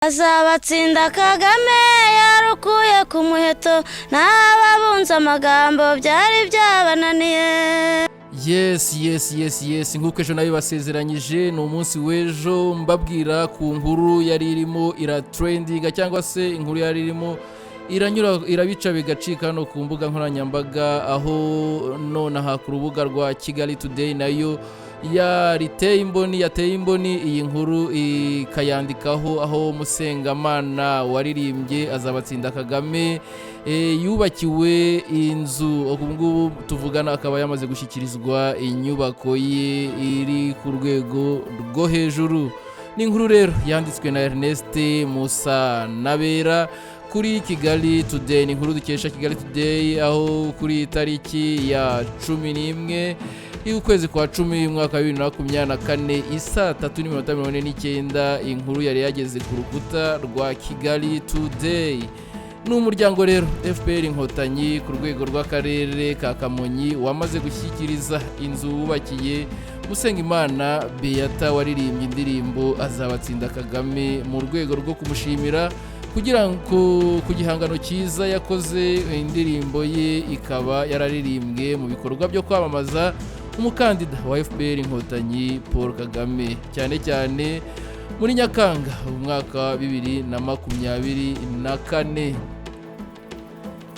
Azabatsinda Kagame yarukuye ku muheto, n'ababunze amagambo byari byabananiye. Yes, nk'uko ejo nabibasezeranyije, ni umunsi w'ejo mbabwira ku nkuru yari irimo iratrendinga, cyangwa se inkuru yari irimo iranyura irabica bigacika hano ku mbuga nkoranyambaga, aho nonaha ku rubuga rwa Kigali Today nayo yariteye imboni, yateye imboni iyi nkuru ikayandikaho, aho Musengamana waririmbye "Azabatsinda Kagame" yubakiwe inzu. Ubu ngubu tuvugana akaba yamaze gushyikirizwa inyubako ye iri ku rwego rwo hejuru. Ni inkuru rero yanditswe na Ernest Musa Nabera kuri Kigali Today. Ni inkuru dukesha Kigali Today, aho kuri iyi tariki ya 11 y'ukwezi kwa 10, umwaka wa 2024, isaa 3:49, inkuru yari yageze ku rukuta rwa Kigali Today. Ni umuryango rero FPR Inkotanyi ku rwego rw'akarere ka Kamonyi wamaze gushyikiriza inzu wubakiye Musengimana Beata waririmbye indirimbo "Azabatsinda Kagame", mu rwego rwo kumushimira kugira ngo ku gihangano cyiza yakoze, indirimbo ye ikaba yararirimbwe mu bikorwa byo kwamamaza umukandida wa FPR Inkotanyi Paul Kagame, cyane cyane muri Nyakanga mu mwaka wa 2024.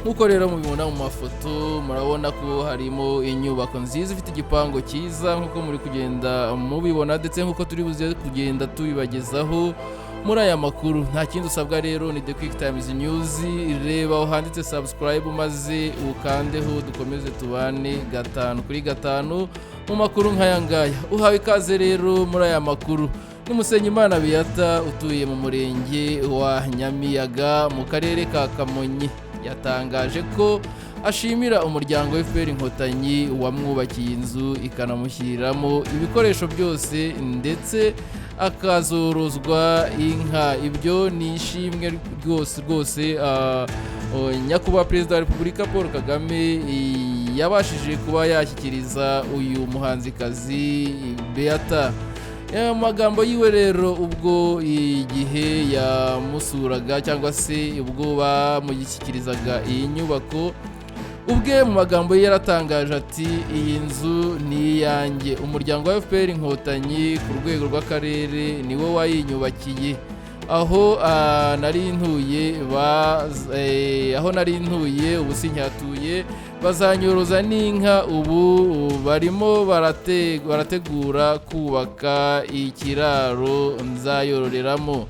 Nk'uko rero mubibona mu mafoto, murabona ko harimo inyubako nziza ifite igipangu cyiza, nk'uko muri kugenda mubibona, ndetse nk'uko turi buze kugenda tubibagezaho muri aya makuru. Nta kindi usabwa rero, ni The Quick Times News. Reba aho handitse subscribe maze ukandeho, dukomeze tubane gatanu kuri gatanu mu makuru nk'aya ngaya. Uhawe ikaze rero muri aya makuru. Ni Musenyimana Beata utuye mu murenge wa Nyamiyaga mu karere ka Kamonyi, yatangaje ko ashimira umuryango FPR Inkotanyi wamwubakiye inzu ikanamushyiriramo ibikoresho byose, ndetse akazorozwa inka. Ibyo ni ishimwe rwose rwose. Nyakubahwa Perezida wa Repubulika Paul Kagame yabashije kuba yashyikiriza uyu muhanzikazi Beata. Mu magambo yiwe rero, ubwo igihe yamusuraga cyangwa se ubwo bamushyikirizaga iyi nyubako, ubwe mu magambo ye yaratangaje ati: "Iyi nzu ni iyanjye, umuryango wa FPR Inkotanyi ku rwego rw'akarere niwo wayinyubakiye. Aho nari ntuye, aho nari ntuye ubu sinyatuye, bazanyoroza n'inka. Ubu barimo barategura kubaka ikiraro nzayororeramo."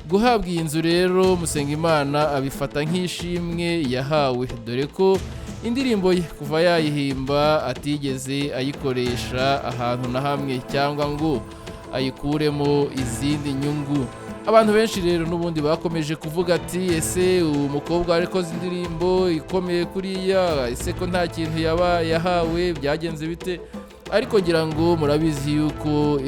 Guhabwa iyi nzu rero, Musengimana abifata nk'ishimwe yahawe, dore ko indirimbo ye kuva yayihimba atigeze ayikoresha ahantu na hamwe cyangwa ngo ayikuremo izindi nyungu. Abantu benshi rero n'ubundi bakomeje kuvuga ati: "Ese uwo mukobwa warikoze indirimbo ikomeye kuriya, ese ko nta kintu yaba yahawe, byagenze bite?" Ariko ngira ngo murabizi yuko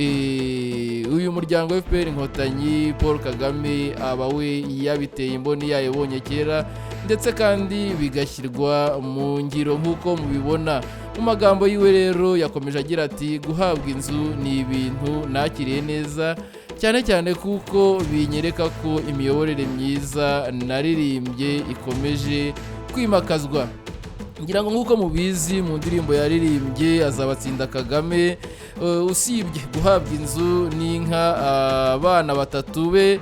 uyu muryango FPR Inkotanyi, Paul Kagame aba we yabiteye imboni, yayibonye kera, ndetse kandi bigashyirwa mu ngiro nk'uko mubibona. Mu magambo yiwe rero yakomeje agira ati: "Guhabwa inzu ni ibintu nakiriye neza cyane cyane, kuko binyereka ko imiyoborere myiza naririmbye ikomeje kwimakazwa." Ngira ngo nk'uko mubizi, mu ndirimbo yaririmbye "Azabatsinda Kagame", usibye guhabwa inzu n'inka, abana batatu be,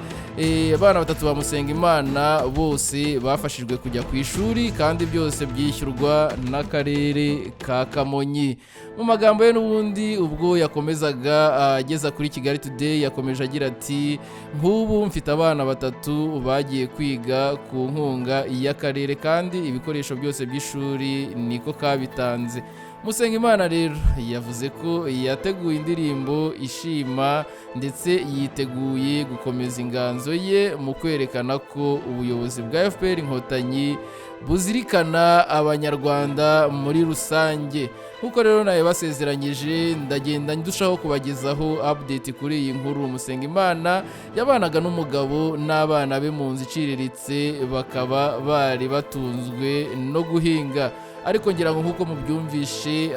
abana batatu ba Musengimana bose bafashijwe kujya ku ishuri, kandi byose byishyurwa n'akarere ka Kamonyi. Mu magambo ye n'ubundi, ubwo yakomezaga ageza kuri Kigali Today, yakomeje agira ati: "Nk'ubu mfite abana batatu bagiye kwiga ku nkunga y'akarere, kandi ibikoresho byose by'ishuri niko kabitanze." Musengimana rero yavuze ko yateguye indirimbo ishima, ndetse yiteguye gukomeza inganzo ye mu kwerekana ko ubuyobozi bwa FPR Inkotanyi buzirikana Abanyarwanda muri rusange. Nk'uko rero nawe basezeranyije, ndagenda ndushaho kubagezaho update kuri iyi nkuru. Musengimana yabanaga n'umugabo n'abana be mu nzu iciriritse, bakaba bari batunzwe no guhinga. Ariko ngira ngo nk'uko mubyumvishe,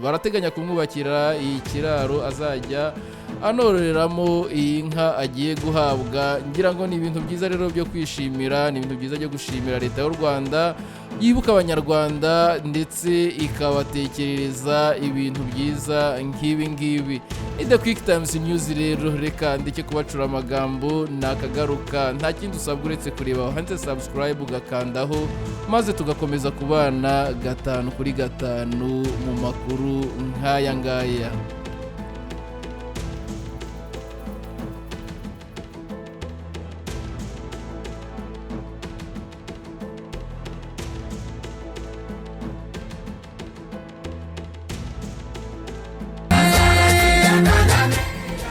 barateganya kumwubakira ikiraro azajya anororeramo iyi nka agiye guhabwa. Ngira ngo ni ibintu byiza rero byo kwishimira, ni ibintu byiza byo gushimira leta y'u Rwanda yibuka abanyarwanda ndetse ikabatekerereza ibintu byiza nk'ibi ngibi. Ni The Quick Times News rero, reka ndeke kubacura amagambo nakagaruka. Nta kindi usabwa uretse kureba handitse subscribe ugakandaho, maze tugakomeza kubana 5 kuri 5 mu makuru nk'aya ngaya.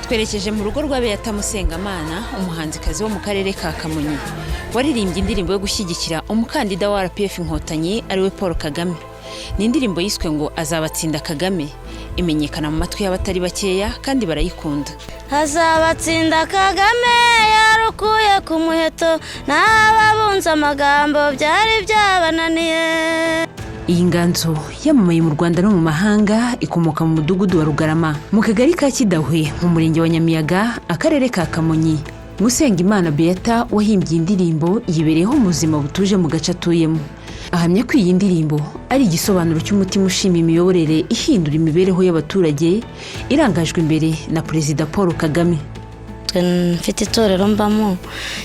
Twerekeje mu rugo rwa Beata Musengamana, umuhanzikazi wo mu karere ka Kamonyi, waririmbye indirimbo yo gushyigikira umukandida wa RPF Inkotanyi ariwe Paul Kagame. Ni indirimbo yiswe ngo Azabatsinda Kagame, imenyekana mu matwi y'abatari bakeya kandi barayikunda. Azabatsinda Kagame yarukuye ku muheto, n'ababunze amagambo byari byabananiye. Iyi nganzo yamamaye mu Rwanda no mu mahanga, ikomoka mu mudugudu wa Rugarama mu kagari ka Kidahwe mu murenge wa Nyamiyaga, akarere ka Kamonyi. Musengimana Beata wahimbye iyi ndirimbo yibereyeho mu buzima butuje mu gace atuyemo. Ahamya ko iyi ndirimbo ari igisobanuro cy'umutima ushima imiyoborere ihindura imibereho y'abaturage irangajwe imbere na Perezida Paul Kagame. Mfite itorero mbamo,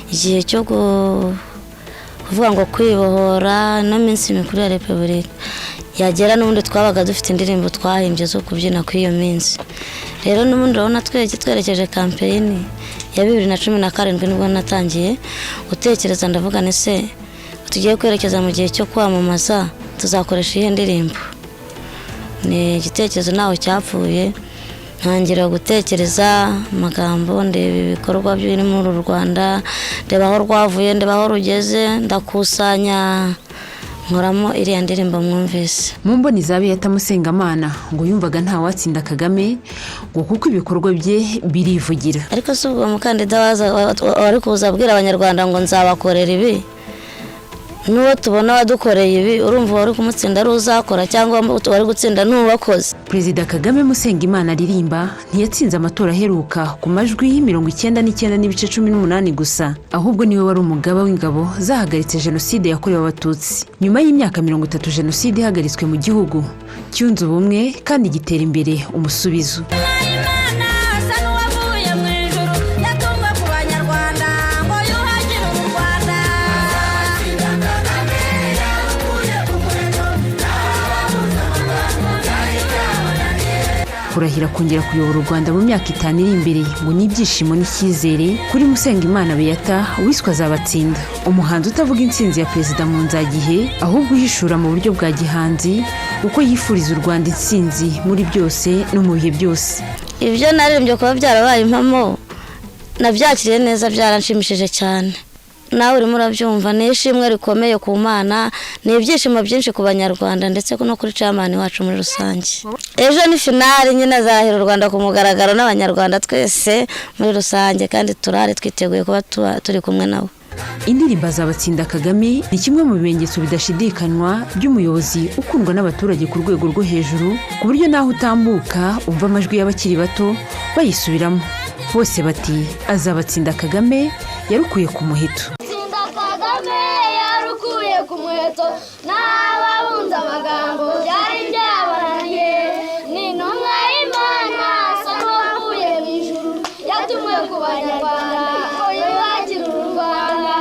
igihe cyo kuvuga ngo kwibohora no minsi mikuru ya Repubulika yagera, n'ubundi twabaga dufite indirimbo twahimbye zo kubyina kuri iyo minsi. Rero n'ubundi urabona twerekeje kampeyini ya 2017, nibwo natangiye gutekereza, ndavuga nti se tugiye kwerekeza mu gihe cyo kwamamaza tuzakoresha iyihe ndirimbo? Ni igitekerezo ntaho cyapfuye, ntangira gutekereza amagambo, ndeba ibikorwa biri muri uru Rwanda, ndeba aho rwavuye, ndeba aho rugeze, ndakusanya nkoramo iriya ndirimbo mwumvise. Mu mboni za Beata Musengamana ngo yumvaga nta watsinda Kagame, ngo kuko ibikorwa bye birivugira. Ariko si ubwo umukandida wari kuza abwira abanyarwanda ngo nzabakorera ibi, n'uwo tubona wadukoreye ibi, urumva wari kumutsinda ari uzakora cyangwa wari gutsinda n'uwakoze. Perezida Kagame Musengimana aririmba ntiyatsinze amatora aheruka ku majwi 99.18 gusa, ahubwo niwe wari umugaba w'ingabo zahagaritse jenoside yakorewe Abatutsi. Nyuma y'imyaka 30 jenoside ihagaritswe mu gihugu cyunze ubumwe kandi gitera imbere umusubizo. Kurahira kongera kuyobora u Rwanda mu myaka 5 iri imbere ngo ni ibyishimo n'icyizere kuri Musengimana Beata wiswe Azabatsinda, umuhanzi utavuga intsinzi ya perezida mu nzagihe, ahubwo uhishura mu buryo bwa gihanzi uko yifuriza u Rwanda intsinzi muri byose no mu bihe byose. Ibyo naririmbye kuba byarabaye impamo nabyakiriye neza, byaranshimishije cyane. Nawe urimo urabyumva, ni ishimwe rikomeye ku Mana, ni ibyishimo byinshi ku banyarwanda ndetse no kuri chairman wacu muri rusange. Ejo ni finale nyine, azahira u Rwanda ku mugaragaro n'abanyarwanda twese muri rusange, kandi turare twiteguye kuba turi kumwe nabo. Indirimbo Azabatsinda Kagame ni kimwe mu bimenyetso bidashidikanywa by'umuyobozi ukundwa n'abaturage ku rwego rwo hejuru, ku buryo naho utambuka umva amajwi y'abakiri bato bayisubiramo bose bati Azabatsinda Kagame yarukuye ku muheto. Kagame yarukuye ku muheto, n'ababunze amagambo byari byabananiye. Ni intumwa y'Imana asa n'uwavuye mu ijuru, yatumwe ku banyarwanda ngo yubakire u Rwanda.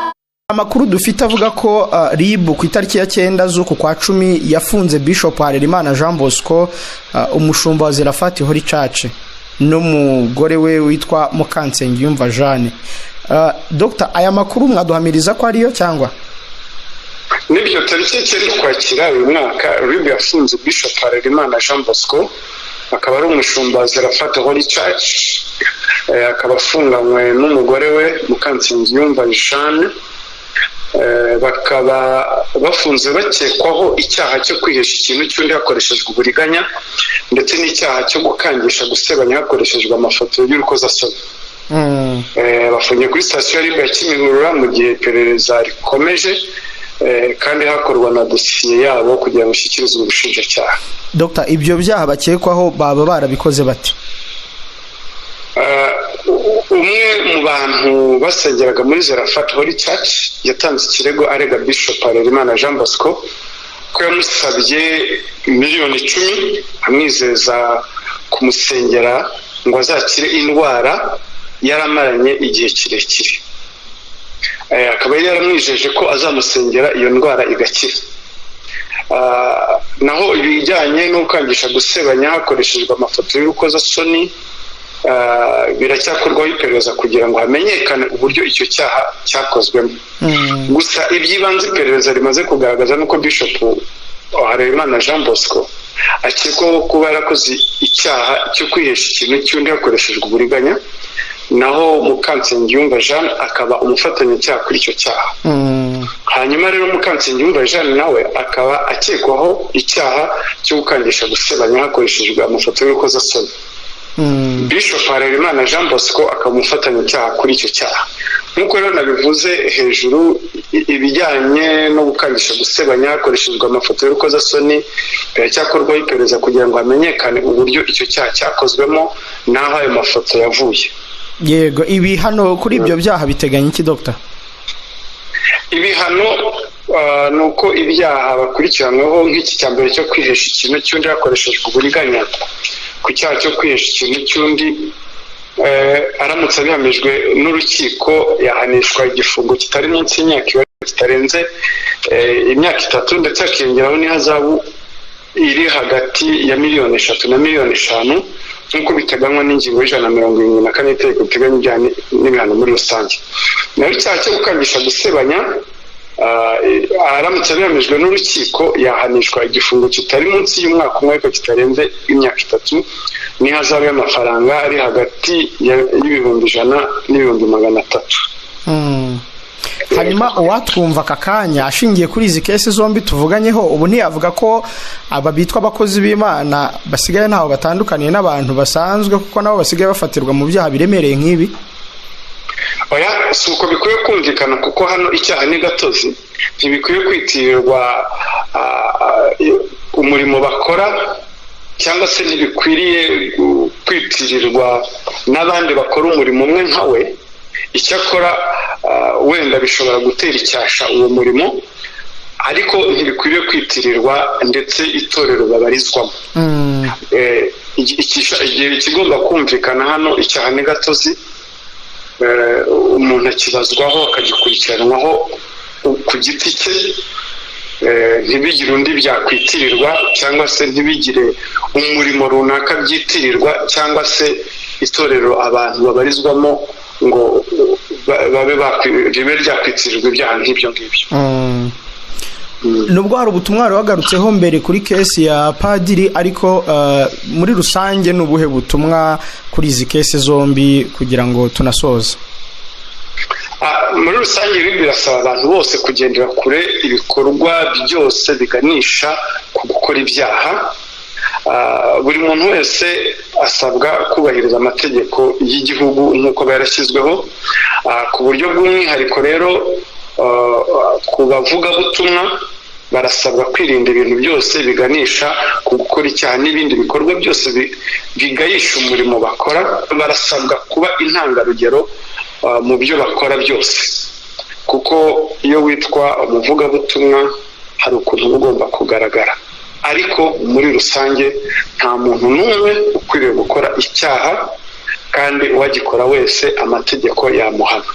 Amakuru dufite avuga ko RIB ku itariki ya 9 z'uku kwa 10 yafunze Bishop Harerimana Jean Bosco, umushumba wa Zerafati Holy Church, n'umugore we witwa Mukansengiyumva Jeanne. Dr, aya makuru mwaduhamiriza ko ariyo cyangwa? Nibyo, tariki 9 Ukwakira uyu mwaka RIB yafunze Bishop Harerimana Jean Bosco, akaba ari umushumba wa Zerafati Holy Church, akaba afunganywe n'umugore we Mukansengiyumva Jeanne. Bakaba bafunze bakekwaho icyaha cyo kwihesha ikintu cy'undi hakoreshejwe uburiganya, ndetse n'icyaha cyo gukangisha gusebanya hakoreshejwe amafoto y'urukozasoni. Bafungiye kuri sitasiyo ya RIB ya Kimihurura mu gihe iperereza rikomeje, kandi hakorwa na dosiye yabo kugira ngo ishyikirizwe ubushinjacyaha. Dr, ibyo byaha bakekwaho baba barabikoze bate? Umwe mu bantu basengeraga muri Zerafat Holy Church yatanze ikirego arega Bishop Harerimana Jean Bosco ko yamusabye 10 miliyoni amwizeza kumusengera ngo azakire indwara yaramaranye igihe kirekire. Akaba yari yaramwijeje ko azamusengera iyo ndwara igakira. Naho ibijyanye no gukangisha gusebanya hakoreshejwe amafoto y'urukozasoni, biracyakorwaho iperereza kugira ngo hamenyekane uburyo icyo cyaha cyakozwemo. Gusa iby'ibanze iperereza rimaze kugaragaza nuko Bishop Harerimana Jean Bosco akekwaho kuba yarakoze icyaha cyo kwihesha ikintu cy'undi hakoreshejwe uburiganya, naho Mukansengiyumva Jeanne akaba umufatanyacyaha kuri icyo cyaha. Hanyuma rero Mukansengiyumva Jeanne nawe akaba akekwaho icyaha cyo gukangisha gusebanya hakoreshejwe amafoto y'urukozasoni. Bishop Harerimana Jean Bosco akaba umufatanyacyaha kuri icyo cyaha. Nk'uko rero nabivuze hejuru, ibijyanye no gukangisha gusebanya hakoreshejwe amafoto y'urukozasoni biracyakorwaho iperereza kugira ngo hamenyekane uburyo icyo cyaha cyakozwemo n'aho ayo mafoto yavuye. Yego, ibihano kuri ibyo byaha biteganya iki, Dogita? Ibihano ni uko ibyaha bakurikiranyweho, nk'iki cya mbere cyo kwihesha ikintu cy'undi hakoreshejwe uburiganya, ku cyaha cyo kwihesha ikintu cy'undi, aramutse abihamijwe n'urukiko yahanishwa igifungo kitari munsi y'imyaka 2 kitarenze imyaka 3, ndetse hakiyongeraho n'ihazabu iri hagati ya miliyoni 3 na miliyoni 5, nk'uko biteganywa n'ingingo ya 174 y'itegeko riteganya ibyaha n'ibihano muri rusange. Naho icyaha cyo gukangisha gusebanya, aramutse abihamijwe n'urukiko yahanishwa igifungo kitari munsi y'umwaka umwe ariko kitarenze imyaka 3, n'ihazabu y'amafaranga ari hagati y'100,000 n'ibihumbi 300. Hanyuma uwatwumva aka kanya ashingiye kuri izi case zombi tuvuganyeho ubu, ntiyavuga ko aba bitwa abakozi b'Imana basigaye ntaho batandukaniye n'abantu basanzwe, kuko nabo basigaye bafatirwa mu byaha biremereye nk'ibi? Oya, si uko bikwiye kumvikana, kuko hano icyaha ni gatozi. Ntibikwiye kwitirirwa umurimo bakora, cyangwa se ntibikwiriye kwitirirwa n'abandi bakora umurimo umwe nka we. Icyakora wenda bishobora gutera icyasha uwo murimo, ariko ntibikwiriye kwitirirwa ndetse itorero babarizwamo. Ikigomba kumvikana hano, icyaha ni gatozi, umuntu akibazwaho akagikurikiranwaho ku giti cye, ntibigire undi byakwitirirwa, cyangwa se ntibigire umurimo runaka byitirirwa, cyangwa se itorero abantu babarizwamo ngo babe ribe ryakwitirirwa ibyaha nk'ibyo ngibyo. Nubwo hari ubutumwa wari wagarutseho mbere kuri case ya padiri, ariko muri rusange ni ubuhe butumwa kuri izi case zombi kugira ngo tunasoze? Muri rusange ibi birasaba abantu bose kugendera kure ibikorwa byose biganisha ku gukora ibyaha. Buri muntu wese asabwa kubahiriza amategeko y'igihugu nk'uko aba yarashyizweho. Ku buryo bw'umwihariko rero, ku bavugabutumwa barasabwa kwirinda ibintu byose biganisha ku gukora icyaha n'ibindi bikorwa byose bigayisha umurimo bakora. Barasabwa kuba intangarugero mu byo bakora byose, kuko iyo witwa umuvugabutumwa hari ukuntu uba ugomba kugaragara. Ariko muri rusange nta muntu n'umwe ukwiriye gukora icyaha, kandi uwagikora wese amategeko yamuhana.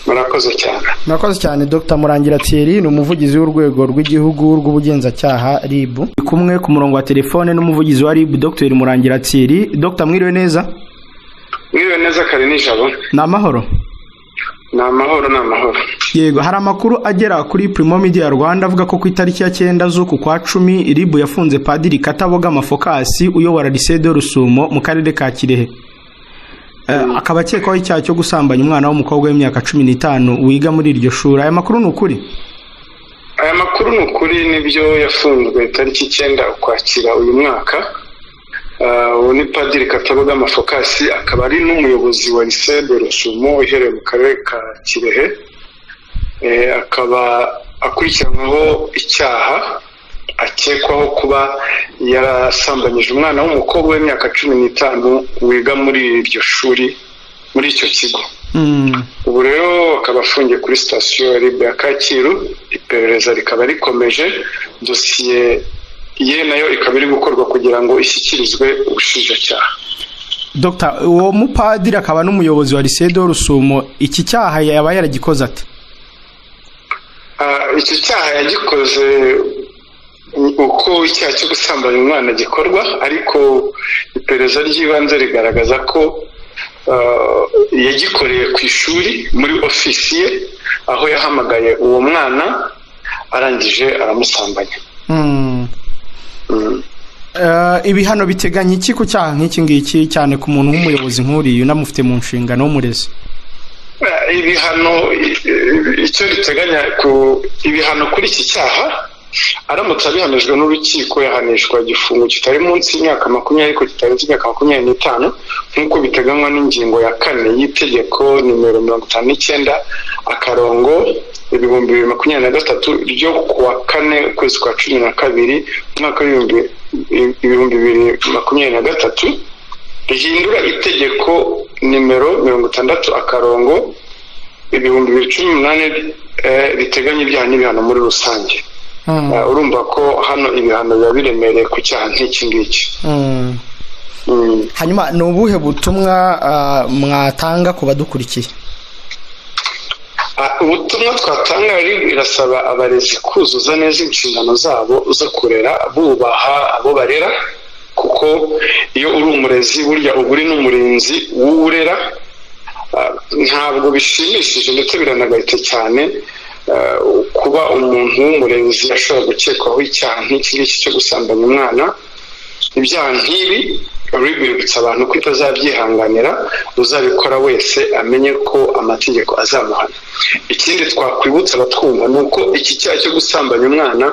Murakoze cyane. Murakoze cyane, Dr Murangira Thierry, ni umuvugizi w'urwego rw'igihugu rw'ubugenzacyaha, RIB. Kumwe ku murongo wa telefone n'umuvugizi wa RIB, Dr Murangira Thierry. Dr, mwiriwe neza? Mwiriwe neza kare nijabo. Ni amahoro? Ni amahoro, ni amahoro. Yego, hari amakuru agera kuri Primo Media Rwanda avuga ko ku itariki ya 9 z'uku kwa 10 RIB yafunze Padiri Katabogama Focas uyobora Lycée de Rusumo mu karere ka Kirehe, akaba akekwaho icyaha cyo gusambanya umwana w'umukobwa w'imyaka 15 wiga muri iryo shuri. Aya makuru ni ukuri? Aya makuru ni ukuri, nibyo, yafunzwe tariki 9 Ukwakira uyu mwaka. Uwo ni Padiri Katabogama Focas, akaba ari n'umuyobozi wa Lycée de Rusumo iherereye mu karere ka Kirehe. Akaba akurikiranyweho icyaha. Akekwaho kuba yarasambanyije umwana w'umukobwa w'imyaka 15 wiga muri iryo shuri, muri icyo kigo. Ubu rero akaba afungiye kuri sitasiyo ya RIB ya Kacyiru, iperereza rikaba rikomeje, dosiye ye nayo ikaba iri gukorwa kugira ngo ishyikirizwe ubushinjacyaha. Dr, uwo mupadiri akaba n'umuyobozi wa Lycée de Rusumo, iki cyaha yaba yaragikoze ate? Iki cyaha yagikoze uko icyaha cyo gusambanya umwana gikorwa, ariko iperereza ry'ibanze rigaragaza ko yagikoreye ku ishuri muri ofisi ye, aho yahamagaye uwo mwana arangije aramusambanya. Ibihano biteganya iki ku cyaha nk'iki ngiki, cyane ku muntu w'umuyobozi nk'uriya unamufite mu nshingano w'umurezi? Ibihano icyo riteganya ku ibihano kuri iki cyaha, aramutse abihanijwe n'urukiko, yahanishwa igifungo kitari munsi y'imyaka 20 ariko kitarenze imyaka 25, nk'uko biteganywa n'ingingo ya 4 y'itegeko nimero 59 akarongo 2023 ryo kuwa 4 ukwezi kwa 12 umwaka 2023, rihindura itegeko nimero 60 akarongo 2018 riteganya ibyaha n'ibihano muri rusange. Urumva ko hano ibihano biba biremereye ku cyaha nk'iki ngiki. Hanyuma ni ubuhe butumwa mwatanga ku badukurikiye? Ubutumwa twatanga, irasaba abarezi kuzuza neza inshingano zabo zo kurera, bubaha abo barera, kuko iyo uri umurezi burya uba uri n'umurinzi w'uwurera. Ntabwo bishimishije ndetse biranagayitse cyane kuba umuntu w'umurezi ashobora gukekwaho icyaha nk'iki ngiki cyo gusambanya umwana. Ibyaha nk'ibi bibutsa abantu ko itazabyihanganira, uzabikora wese amenye ko amategeko azamuhana. Ikindi twakwibutsa abatwumva ni uko iki cyaha cyo gusambanya umwana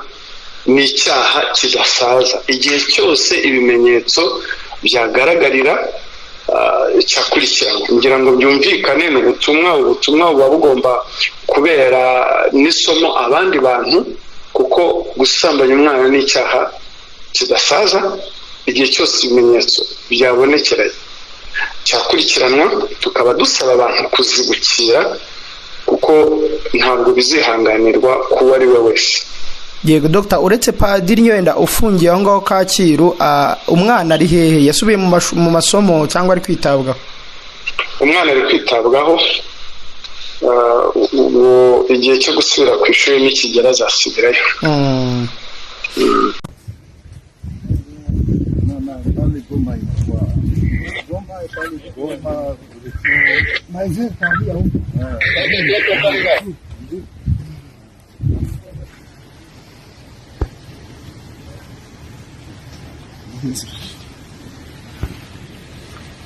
ni icyaha kidasaza. Igihe cyose ibimenyetso byagaragarira cyakurikiranwa. Ngira ngo byumvikane, ni ubutumwa buba bugomba kubera n'isomo abandi bantu, kuko gusambanya umwana ni icyaha kidasaza. Igihe cyose ibimenyetso byabonekera cyakurikiranwa, tukaba dusaba abantu kuzibukira kuko ntabwo bizihanganirwa kuwo ari we wese. Yego Dr, uretse padiri wenda ufungiye aho ngaho Kacyiru, umwana ari hehe? Yasubiye mu masomo cyangwa ari kwitabwaho? Umwana ari kwitabwaho, igihe cyo gusubira ku ishuri nikigera azasubirayo.